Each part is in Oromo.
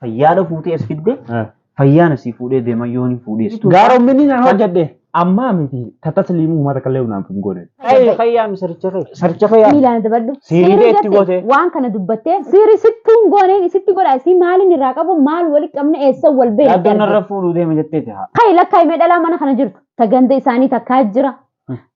Fayyaadha fuutee as fidde fayyaan asii fuudhee deema yoon hin fuudhees. Gaaromminni naan hojjedhe ammaa miti tatasliimuu uummata kallee naaf hin goone. Fayyaa saricha kee. Saricha kee yaa. Miilaan dabadhu. Siirii Siirii itti goote. Waan kana dubbattee siirii sittuu hin gooneen isitti godha isii maaliin irraa qabu maal wali qabne eessa wal beekte. Yaaddoon narra fuudhuu deema jetteeti haa. Kai lakkaa himee dhalaa mana kana jirtu. Ta ganda isaanii takkaa jira.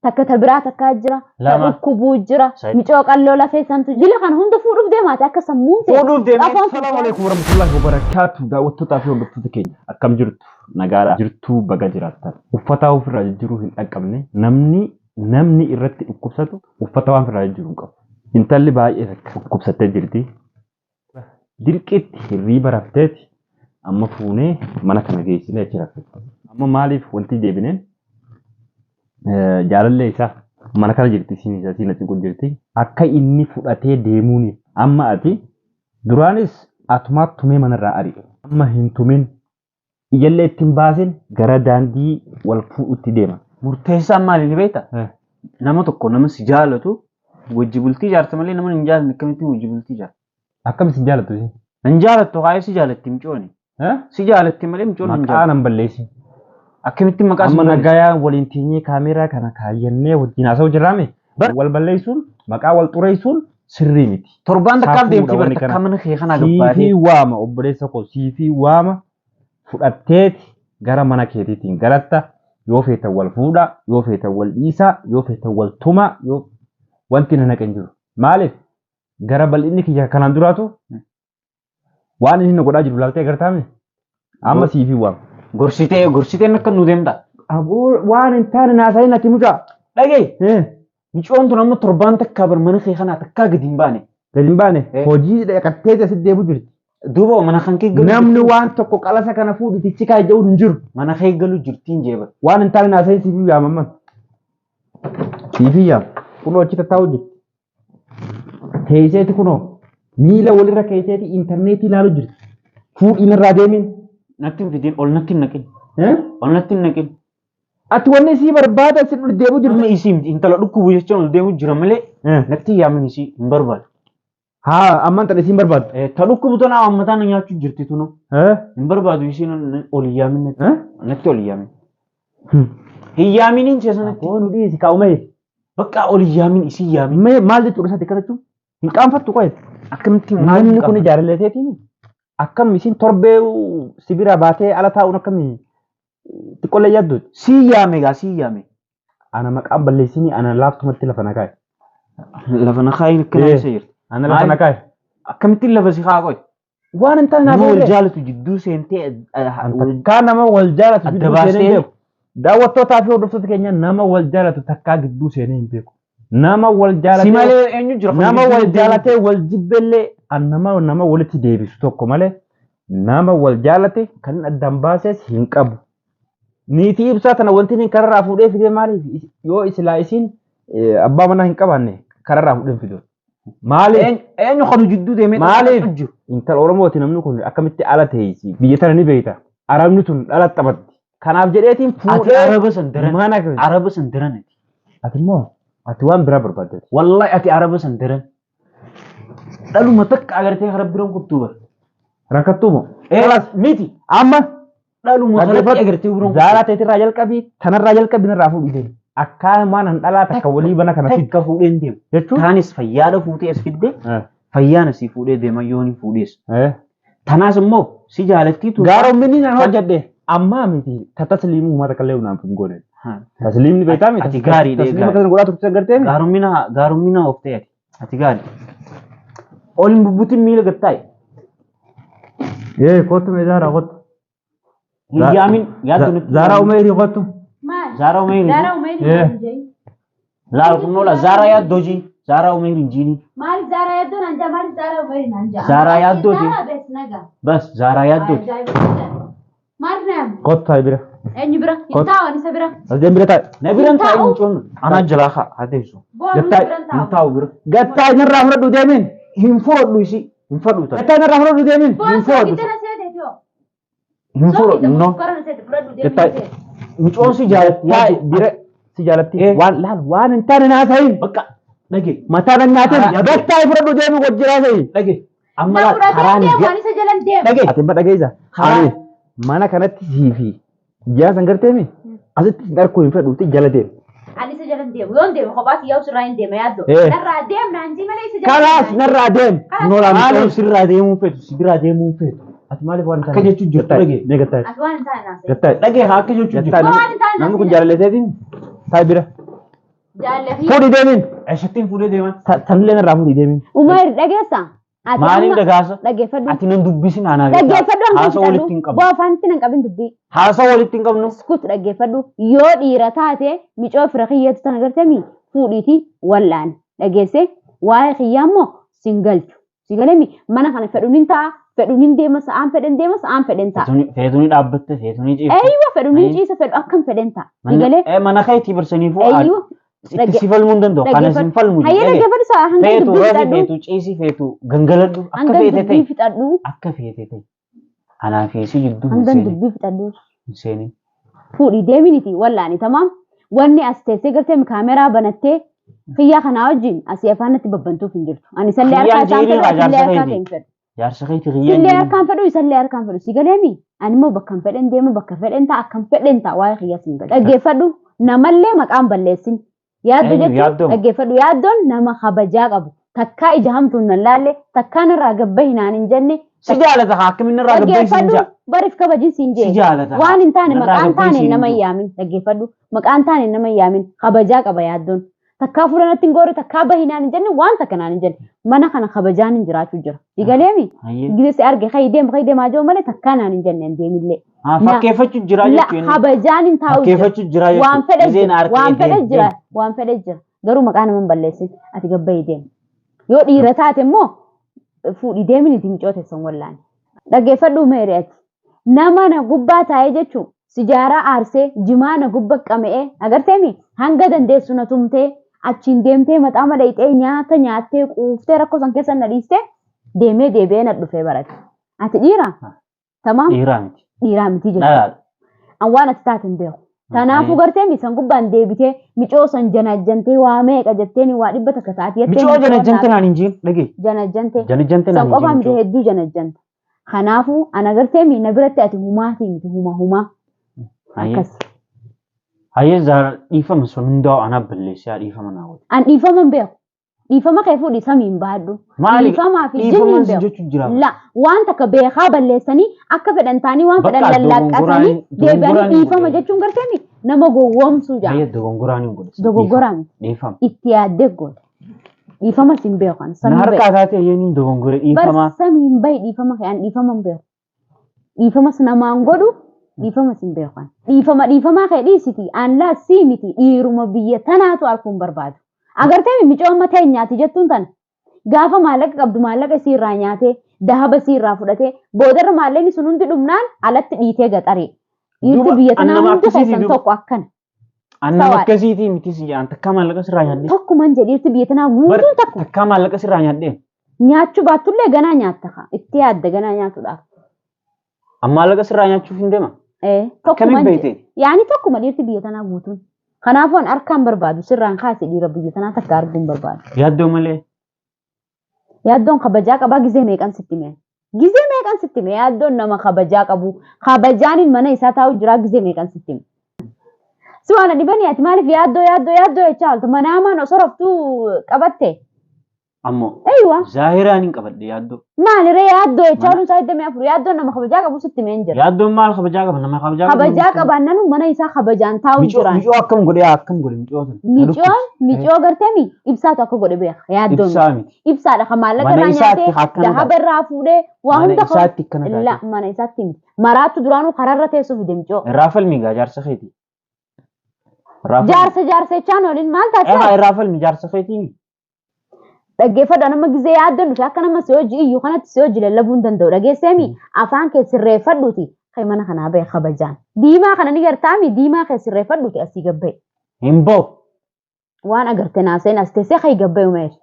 Takka ta biraa takkaa jira. Ta Lama. dhukkubuu jira. Sadi. Micoo qalloo lafee santu jila kana hunda fuudhuuf deemaate akka sammuun ta'e. Fuudhuuf deemee. Afaan Assalaamu alaikum warahmatullahi wabarakatuh. Daawwattootaa fi hordoftoota keenya akkam jirtu? Nagaadha. Jirtuu baga jiraattan. Uffata ofirraa jijjiiruu hin dhaqqabne namni namni irratti dhukkubsatu uffata waan ofirraa jijjiiruu hin qabu. Intalli baay'ee takka dhukkubsattee jirti. Dirqitti hirriiba rafteeti amma fuunee mana kana geessinee achi rafte. Amma maaliif wanti deebineen jaalallee isaa mana kana jirti isiin isaa isiin achi jirti. Akka inni fudhatee deemuuniif amma ati duraanis atumaa tumee manarraa ari'e. Amma hin tumin ijallee ittiin baasin gara daandii wal fuudhutti deema. Murteessaan maali ni beektaa? Nama tokko nama si jaalatu wajji bultii ijaarta malee nama hin jaalanne akkamittiin wajji bultii ijaarta? Akkam si jaalatu isin? Hin jaalattu kaayee si jaalatti micooni. Si jaalatti malee micoon hin Maqaa jaalatu. nan balleessi. Akkamittiin maqaa si Amma balleessi? nagayaan waliin teenyee kaameeraa kana kaayyannee wajjin haasa'u jirraame. Wal balleessuun maqaa wal xureessuun sirrii miti. Torbaan takkaaf Saafuudha deemti wanni bar kana. takka mana kee kanaa gabbaatee. Siifii waama obboleessa koo siifii waama fudhatteeti gara mana keetiitiin galatta yoo feetan wal fuudha yoo feetan wal dhiisaa yoo feetan wal tumaa yoo wanti na naqe hin jiru. Maaliif gara bal'inni kiyya kanaan duraatu waan inni na godhaa jiru laaltee agartaame amma siifii waama. Gorsitee gorsiteen akka nu deemta. Aboo waan hin taane naasayin ati mucaa. Dhagaye micoon tun amma torbaan takkaa bar mana kee kanaa takkaa gadi hin baane. Gadi hin baane Eh. hojii dhaqattee asitti deebi'u jirti. Duuba mana kan kee galu Namni jirtiin- waan tokko qalasa kana fuudhu tichi kaa'e jedhu hin jiru. mana kee galu jirtiin jeeba. Waan hin taane naasayin siifii yaamamman. Siifii yaam. Kunoo achi tattaa'u jirti. Teesseeti kunoo miila walirra keesseeti intarneetii ilaalu jirti. Fuudhiin irraa deemin. Natti hin fidin ol natti hin naqin. Eh? Ol natti hin naqin. Ati wanni isii barbaada si ol deemu jirti. Amma isii miti intala dhukkubu jechuun ol deemu jira malee natti hin yaamin isii hin barbaadu. Haa ammaan tana isiin barbaaddu. Ta dhukkubu tana ammataa na nyaachuu jirti tunu. Eh? Hin barbaadu isiin ol hin yaamin natti. Eh? Natti ol hin yaamin. Hin yaaminiin seesa natti. Koo nu dhiisi kaa'umee. Bakka ol hin yaamin isii yaamin. Mee maal jechuudha isaati akkana jechuun? Hin qaanfattu qoye. Akkamitti Namni kun jaalallee teetiin akkam isin torbee si bira baatee ala taa'uun akkamii xiqqollee yaaddu. Sii yaame gaa sii yaame. Ana maqaan balleessinii ana laaftumatti lafa na kaa'e. Lafa na kaayin akkana Eh. isa jirti. Ana lafa na kaa'e. Akkamittiin lafa si kaa qoy. Waan hin taane naaf Nama wal illee. jaalatu jidduu seentee Takkaa nama wal jaalatu Adda gidduu seenee hin baasee- beeku. Daawwattootaa fi hordoftoota keenya nama wal jaalatu takkaa gidduu seenee hin beeku. Nama wal si jaalatee malee eenyu jira? nama wal jaalatee wal jibbellee an nama nama walitti deebisu tokko malee nama wal jaalate kan addaan baases hin qabu. Niitii ibsaa tana wanti inni kararraa fuudhee fidee maaliif yoo isilaa isiin abbaa manaa hin qabaanne kararraa fuudhee hin fidu. Maaliif? Eenyu kanu jidduu deemee Maaliif? jiru? Intala Oromooti namni kun akkamitti ala teessi biyya tana ni beekta. Arabni tun dhala taphatti. Kanaaf jedheetiin Ati fuudhee araba san daran. mana kee. Araba san daran ati. Ati immoo ati waan biraa barbaadde. Wallahi ati araba san daran. Dhaluma takka agartee karaa biroon kuttuu bara. Rakkattuu moo? Miti. Amma Dhaluma kanatti Dhaggeeffadhu. agartee biroon kuttuu. Zaaraa teetirraa jalqabii tanarraa jalqabii narraa fuudhii deemi. Akkaan han dhalaa takka walii bana kana fiddu Takka fuudheen deemu. jechuun. Taanis fayyaadha fuutee as fidde fayyaan asii fuudhee deema yoon hin fuudhees. Tanaas immoo si jaalattii tun. Gaaromminni naan hojjedhe ammaa miti tatasliimuu uummata kallee naaf hin goone. Tasliimni beektaa miti. Ati gaariidha, Tasliima gaarii. kana godhaa turte agartee miti. Gaaromina gaaromina of ta'e ati. Ati gaarii. Ol hin bubbutin miila gattaa'e. Ee kottu mee Zaaraa kottu. Hin yaamin yaaddu natti. Zaaraa Umeerii kottu. Maal? Zaaraa Umeerii. Zaaraa Umeerii Eh. maal jedhi? Laal kunnoola Zaaraa yaaddoo jii. Zaaraa Umeerii hin jiini. Maaliif Zaaraa yaaddoo naan jaa? Maaliif Zaaraa Umeerii naan jaa? Zaaraa yaaddooti. Zaaraa bees nagaa. Bas Zaaraa yaaddooti. Ajaa'iba guddaa. Maaliif na yaamte? Kottu haa bira. Eenyu bira? Hin Kot. taa'u ani isa bira. As deem bira taa'i. Na biran taa'u Taa'u. hin coonu. Anaa jalaa haa haa teessu. Bu'aa nuti Gattaa- bira hin Hin taa'u. taa'u bira. Gattaa inarraa fudhadhu deemin. Hin fudhadhu isii. Hin fudhadhu ta'a. Gattaa inarraa fudhadhu deemin. Bu'aa Hin fudhadhu. soogidda na seete tiyoo. Hin fudhadhu. No. Sukkaara na seete fudhadhu deemee Gattaa- seete. Mucoon si jaalatti. Taa'i bira si jaalatti. Eh. Waan laal waan hin taane naa ta'in. Bakka dhage. Mataa na nyaatin. Karaa- Gattaa fudhadhu deemi wajjiraa ta'in. Dhage. Amma Na laal fudhatee karaa deemu nagaa ani isa jalan hin deemu. Dhagaye. Ati amma dhageessa. Haa. Ani mana kanatti sii fi jara san garteemi asitti sin arkuu hin fedhuuti jala deemu. Ani isa jala hin deemu. Yoon deemu kophaa kiyyaa sirraa hin deema yaaddoo. Eh. Narraa deem naan jii malee isa jala. Kalaas narraa deem. Noolaa Maaliif sirraa deemuu feetu? Si biraa deemuu feetu. Ati maaliif waan Akka jechuun jirtu dhagaye. Mee gattaa'e. Ati waan hin taane naasee. Gattaa'e. Dhagaye haa akka jechuun jirtu. Gattaa'e. Waan hin taane Namni kun naasee. jaalalleeteetiin taa'i bira. Jaalladhi. Fuudhii deemiin. Eessattiin fuudhee deeman? Tanillee narraa fuudhii deemiin. Umayr dhageessaa? Ati Maaliif amma- dhagaasa? Dhaggeeffadhu. Ati nan dubbisin anaa Dhaggeeffadhu hanga Haasawaa walitti hin fixadhu. qabnu. Bu'aa afaanitti nan qabin dubbii. Haasawaa walitti hin qabnu. Iskut dhaggeeffadhu. Yoo dhiira taate micoo fira kiyyeetu tana gartee fuudhiiti wal'aan. Dhageesse waa'ee kiyyaa immoo sin galchu. Si galemi mana kana fedhuun hin ta'a, fedhuun hin deema, sa'aan fedhan deema, sa'aan fedhan ta'a. Feetuun dhaabbatte, feetuun ciifte. Eeyyuu fedhuun hin Ayi. ciisa, fedhu akkam fedhan ta'a. Si galee Mana keetii barsaniifuu eeyyuu itti si falmuu hin danda'u. Kana sin falmu. Hayyee dhaggeeffadhu sa'a hanga Feetu dubbii rafi, fixadhu. feetu ciisi, feetu gangaladhu. Akka Hanga feete dubbii ta'e. fixadhu. Akka feete ta'e. Anaa fi si jidduu hin Hanga seenin. dubbii fixadhu. Hin seenin. Fuudhii deeminiti wallaani tamaam. Wanni as teessee gartee kaameraa banattee kiyyaa kanaa wajjin asii afaan natti babbantuuf hin jirtu. Ani isallee harkaa Kiyyaan isaan jirii fedhu, irraa asillee jaarsa harkaa keeti. ta'e hin fedhu. Jaarsa keeti kiyyaan Sillee jirii. harkaan fedhu, isallee harkaan fedhu. Si galeemi? Ani immoo bakka hin fedhen deema, bakka fedhen ta'a, akkam fedhen ta'a waa'ee kiyyaa siin galu. Dhaggeeffadhu namallee maqaan balleessin. Yaaddo Eenyu jechuun yaaddoon? dhaggeeffadhu yaaddoon nama kabajaa qabu. Takkaa ija hamtuun nan laalle, takkaa narraa gabba hinaan hin jenne. Si jaalata haa akkamiin irraa gabbaysi hin Dhaggeeffadhu jaa. bariif kabajin siin Si jee. jaalata. Waan hin taane Narraa maqaan gabbaysi taane hin nama hin jiru. yaamin dhaggeeffadhu maqaan taane nama hin yaamin kabajaa qaba yaaddoon. Takkaa fuula natti hin goore takkaa bahinaan hin jenne waan takka naan hin jenne mana kana kabajaan hin jiraachuu jira. Digaleemi Hayyee. gise si arge kayi deem kayi deemaa jiru malee takkaa naan hin jenne hin deemillee. Haa Na- fakkeeffachuu jira La jechuun. kabajaan hin taa'u jira. Fakkeeffachuu jira jechuun. Waan fedhe Gizeen jira harka waan fedhe deem, jira deem. waan fedhe jira garuu maqaa nama hin balleessin ati gabbayi deem. Yoo dhiira taate immoo fuudhii deemin itti micoo teessan wallaani. Dhaggeeffadhu meeri ati. Nama na gubbaa taa'ee jechuun sijaaraa aarsee jimaa na gubba qama'ee agarteemi hanga dandeessu na tumtee achiin deemtee maxaa madhayxee nyaata nyaattee quuftee rakkoo san keessa na dhiistee deemee deebi'ee na dhufee barate. Ati dhiira? Tamaam Dhiiraa miti. dhiiraa miti jechuudha. Dhalaadha. An waan ati taate hin beeku. Kanaafuu gartee misan gubbaan deebitee micoo san janajjantee waa meeqa jetteen waa 100 taati jettee Micoo janajjante naan hin jiin dhagee. janajjantee Janajjante san naan hin qofaa jiin miti micoo. hedduu janajjanta. Kanaafuu ana gartee na biratti ati humaatii miti huma humaa Hayyee. akkas. Hayyee zaara dhiifama sun hundaa'u anaa balleessee haa dhiifama naa godhe. An dhiifama hin beeku. Dhiifama kee fuudhi samii hin baadhu. Maali? Dhiifamaa fi jinni Dhiifama hin sin beeku. jechuun jira. La waan takka beekaa balleessanii akka fedhan ta'anii waan fedhan Bakka lallaqqatanii dogongoraan deebi'anii hin dhiifama godhe. jechuun gartee nama gowwoomsuu ja'a. Hayyee dogongoraan hin godhe. Dogoggoraa miti. Dhiifama. Itti yaaddee goote. Dhiifama sin beeku ani Na samii harkaa bahi. taate hayyee dogongore Bar dhiifama. samii hin bahi dhiifama kee ani dhiifama hin beeku. Dhiifamas namaan godhu dhiifamas hin beeku ani. Dhiifama dhiifamaa kee dhiisiti an laa sii miti dhiiruma biyya tanaatu arguun barbaadu. Agartee micoo amma ta'e nyaati jettuun tana. Gaafa maallaqa qabdu maallaqa isiirraa nyaatee dahaba isiirraa fudhatee boodarra maallaqni sun hundi dhumnaan alatti dhiitee gaxaree. Dhiirti Duuba biyya an tanaa nama hundi akkasiiti keessan duuba. tokko akkana. An nama Sawaadha. akkasiitii miti si jedhan takkaa maallaqa sirraa nyaadhee. Tokkuman jedhe dhiirti biyya tanaa guutuun tokko. Takkaa maallaqa sirraa nyaadhee. Nyaachuu baattullee ganaa nyaatta kaa. Itti yaadda ganaa nyaatuudhaaf. An maallaqa sirraa nyaachuuf hin deema. Ee, Akkamiin tokkuman jedhe. beekte? Yaani tokkuma dhiirti biyya tanaa guutuun. Kanaafuu an harkaan barbaadu sirraan kaase dhiira biyya tanaa takka arguun barbaadu. Yaaddoo malee. Yaaddoon kabajaa qabaa gizee meeqan sitti mee? Gizee meeqan sitti mee? Yaaddoon nama kabajaa qabu. Kabajaan mana isaa taa'u jira gizee meeqan sitti mee? Si waan dhibanii ati maaliif yaaddoo yaaddoo yaaddoo jechaa oolta? Manaamaan osoo raftuu qabatte? Ammoo Eeywa. zaahiraan hin qabadhe yaaddoo. Maaliree yaaddoo jechaa ooluun isaa 24 yaaddoon nama kabajaa qabu sitti mee hin jira. Yaaddoon maal kabajaa qaba? Nama kabajaa qabu. Kabajaa qabaannanu mana isaa kabajaan taa'u Micoo jiraan. micoo akkam godhe akkam godhe micoo sana. Micoon micoo garteemi ibsaatu akka godhe beeka yaaddoon. Ibsaa miti. Ibsaadha kan maallaqa Mana irraa isaatti nyaatee akkana dahaba irraa fuudhee waa Mana hunda isaatti akkana La taate. mana isaatti miti. Maraattu duraanuu karaarra teessuuf deemcoo. Irraa falmi gaa jaarsa keeti. Irraa falmi. Jaarsa jaarsa jechaan waliin maal Egaa taate? irraa falmi jaarsa keetii. Dhaggeeffadha nama gizee yaaddoon dhufe akka nama si hojii iyyuu kanatti si hojii lallabuu hin danda'u. Dhageesseemi afaan kee sirreeffadhuuti. Kan mana kanaa bahe kabajaan. Diimaa kana ni gartaami diimaa kee sirreeffadhuuti asii gabbaye. Hin ba'u. Waan agarte naaseen as teessee kan gabbaye umeeri.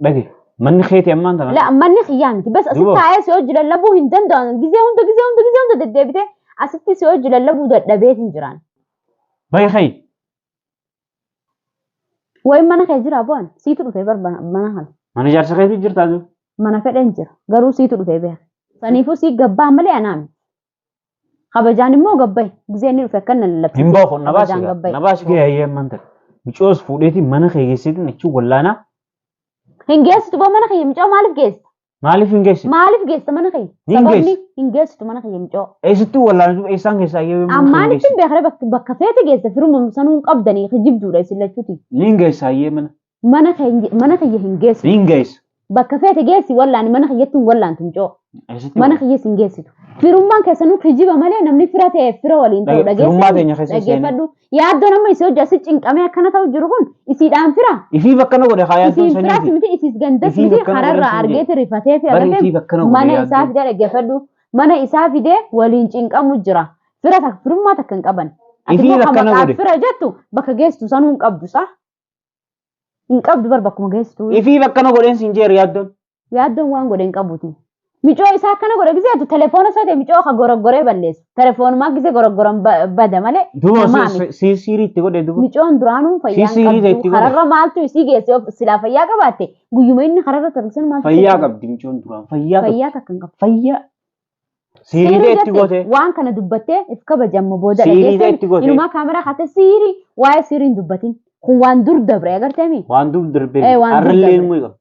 Dhage manni keeti ammaan tana. La manni xiyyaa miti. Bas asitti Duuba. taa'ee si hojii lallabuu hin danda'an. Gizee hunda gizee hunda gizee hunda deddeebitee asitti si hojii lallabuu dadhabeetiin jiraan. Bahi khayi. Wayi mana kee jira bu'an siitu dhufee bar mana kana. Mana jaarsa keetii jirtaa jiru. Mana fedhan jira. Garuu siitu dhufee beeka. Saniifuu sii gabbaa malee anaa miti. Kabajaan immoo gabba'i. Gizee inni dhufe akka nan labsite. Hin bahu na baasi Kabajaan gaa. gabba'i. Na baasi gahee hayyee ammaan tana. Micoos fuudheetiin mana kee geessitiin achi wallaanaa. Hin geessitu boo mana kiyya micoo maaliif geessa? Maaliif hin geessitu? Maaliif geessa mana kiyya? Hin Sababni geessu. hin geessitu mana kiyya micoo. Eessattuu wallaanatu eessaan keessaa hayyee mana kee hin Ammaan ittiin geessitu? beekare bakka feete geessa firuma sanuu hin qabdanii kijibduudha isin lachuuti. Ni hin geessa hayyee mana. Mana kiyya hin geessitu. Ni hin geessa. Bakka feete geessi wallaani mana kiyyatti hin wallaantu micoo. Eessatti Mana kiyyas hin geessitu. Firummaan keessanuu kijiba malee namni fira ta'e fira waliin ta'u Firummaa teenya keessa seenee. Dhaggeeffadhu. Yaaddoon amma isii hojii asi cinqamee akkana ta'u jiru kun isiidhaan fira. Ifiif akkana godhe haa yaaddoon Isiin firaas saniifi. miti isiis gandas Ifiif miti akkana kararraa godhe argeeti rifatee fi Bari agartee ifiif akkana godhe mana isaa yaaddoon. fidee dhaggeeffadhu. Mana isaa fidee waliin cinqamu jira. Fira takka firummaa takka hin qaban. Ati Ifiif immoo kan akkana maqaa godhe. fira jettu bakka geessitu sanuu hin qabdu sa. Hin qabdu bar bakkuma geessitu. Ifiif akkana godheen siin jeeri yaaddoon. Yaaddoon waan godhe hin qabuuti. Micoo isaa akkana godhe gizeetu telefoona isaa ta'e micoo ka goraggoree balleessu. Telefoonumaa gizee goraggoran bada malee Duuba namaa miti. si siirii itti godhe duuba. Micoon duraanuu fayyaa Si hin siirii qabdu. itti godhe. Kararra maaltu isii geesse yoo silaa fayyaa qabaatte guyyuma inni kararra tarbisan maaltu Fayyaa isii qabdi micoon duraan fayyaa qabdi. Fayyaa takka hin qabdu. Fayyaa. Siirii Siirii itti jette goote. waan kana dubbattee if kabajamma booda Siirii dhageessee itti goote. inumaa kaameraa kaatee siirii waa'ee siirii hin dubbatin. Kun waan dur dabre agarteemi. Waan dur darbee. Eh, waan dur Har'allee darbe. immoo qabda.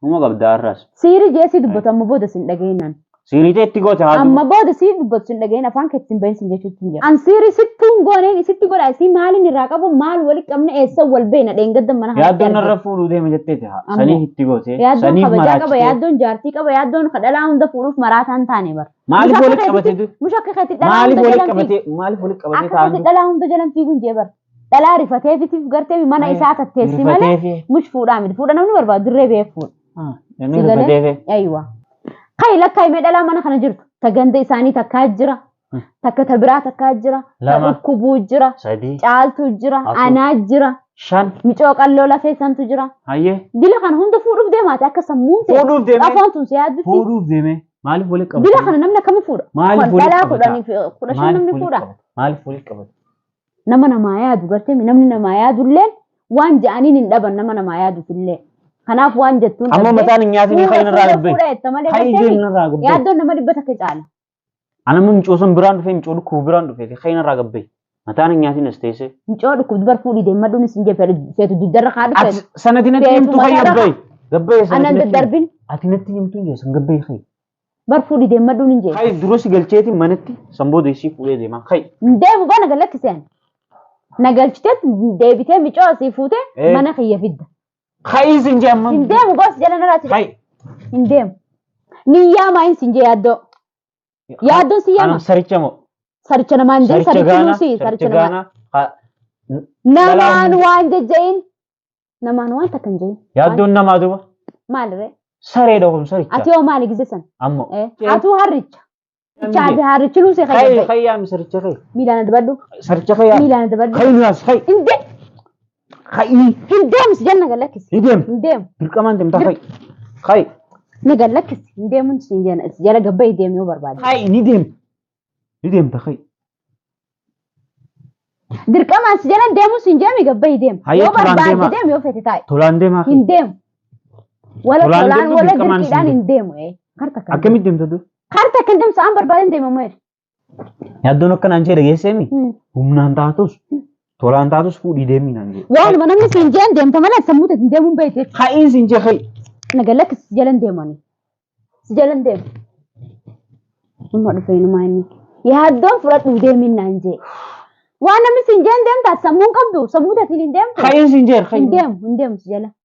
Numa qabda har'as. Siirii jeesii dubbatu amma booda sin dhageenyaan. Siirii itti goote haa Amma booda sii dubbatu sin dhageen afaan keetti hin bahin sin jechuutti hin jiru. An siirii sittuu hin gooneen isitti godha isii maaliin irraa qabu maal wali qabne eessa wal beena dheengadda mana kanatti Yaaddoon arge. narra fuudhuu deema jetteeti haa. Ammoo. Saniif itti goote. Yaaddoon Saniif kabajaa qaba maraachite. yaaddoon jaartii qaba yaaddoon kadhalaa hunda fuudhuuf maraataa hin taane bara. Maaliif Musha walitti akka qabate? keetitti musha akka keetti dhalaa Maaliif hunda walitti jalan fiigu. qabate? Maaliif walitti qabate Akka keetti taa'an? dhalaa hunda jalan fiiguun jee bara. Dhalaa rifatee fitiif gartee mana isaa tatteessi malee Rifateefi. mush fuudhaa miti. Fuudha namni barbaadu dirree ba'ee fuudha. Inni Si galee? rifateefi. Aywa. Kai lakkaa himee dhalaa mana kana jirtu. Ta ganda isaanii takkaa jira. Takka ta biraa takkaa jira. Ta Lama. dhukkubuu jira. 3. Caaltuu jira. 4. Anaa jira. 5. Micoo qalloo lafee santu jira. Hayyee. Dila kana hunda fuudhuuf deemaate akka sammuun ta'e. Fuudhuuf deemee. Afoon tun si yaaddutti. Fuudhuuf deemee. Maaliif walitti qabate? Dila kana namni akkami fuudha? Maaliif Kun walitti dhalaa qabata? 10 fi 15 Maaliif namni walitti fuudha. qabata? Maaliif walitti qabata? Nama namaa yaadu gartee namni namaa yaadulleen waan ja'aniin hin dhaban nama namaa yaaduufillee. Kanaaf waan jettuun Amma dhabdee mataan hin nyaatin fuudha kan irraa fuudha gabbee. fuudha jetta malee Kan gartee irraa gabbee. yaaddoon nama 100 caala. Ana amma micoo san biraan dhufee micoo dhukkubu biraan dhufee kan irraa gabbee. Mataan hin nyaatin as teessee. Micoo dhukkubdu bar fuudhii deemmadhuun isin jee feetu dugdarra kaadhu Ati feetu. sanati natti Feetu himtu kan mataarra gabbee. Gabbee sanati Anan natti himtu. daddarbin Ati natti himtu hin jeessan gabbee kai. bar fuudhii deemmadhuun hin jee. Kai dura si galcheeti manatti san booda isii fuudhee deemaa. Kai. Hin deemu bana galakkiseen. Na galchiteet deebitee micoo asii fuutee Eh. mana kiyya fidda. Kai isin jee amma. Hin deemu goos jala narraati. Kai. Hin deemu. Ni yaamaa hin sin jee yaaddoo. Yaaddoon si yaama. Anam saricha moo. Saricha namaan jee Saricha sarichi gaana. nuusi Saricha saricha namaan. gaana. Ha- Namaan waan jejje'in. Namaan waan takka hin je'in. Yaaddoon namaa duuba. Maalirree? Sareedha kun saricha. Ati hoo maali gise san? Ammoo. Atuu harricha. Chaafi harrichi nuusi Kai kayyabbe. kai yaami saricha kai. Miilaan adabadhu. Saricha kai yaami. Miilaan adabadhu. Kai nuyaas kai. Hin deemu. Kai. Hin deemu si jenna galakkisi. Ni deem. Hin deemu. Dirqamaan deemtaa kai. Kai. Na galakkisi. Hin deemuun si jenna. Si jala gabba deemu yoo barbaade. Kai ni deem. Ni deemta kai. Dirqamaan si jala deemu si hin jeemi gabba deemu. Hayyee Yoo tolaan barbaade deemaa. deemu yoo fete taa'i. Tolaan deemaa kai. Hin deemu. Wala Tolaan tolaan deemtu wala dirqamaan si dirqiidhaan hin hin deemu. Karta kan. Akkamitti deemta dur? Karta kan deemsa an barbaade hin deemu maali? Yaaddoon akkanaan jee dhageesseemi. Humnaan taatus tolaan taatus fuudhii deemii naan jee. Waanuma namni siin jeen deemta malee sammuu teetiin deemuun beekte jechuudha. Ka'iin siin jee kai. Na galakkisi si jalan deemu ani. Si jalan deemu. Dhuma dhufee inumaa inni. Yaaddoon fudhadhuu deemin naan jee. Waan namni siin jeen deemta ati sammuu hin qabdu sammuu teetiin hin deemtu. Ka'iin siin jee kai. Hin deemu hin deemu si jala.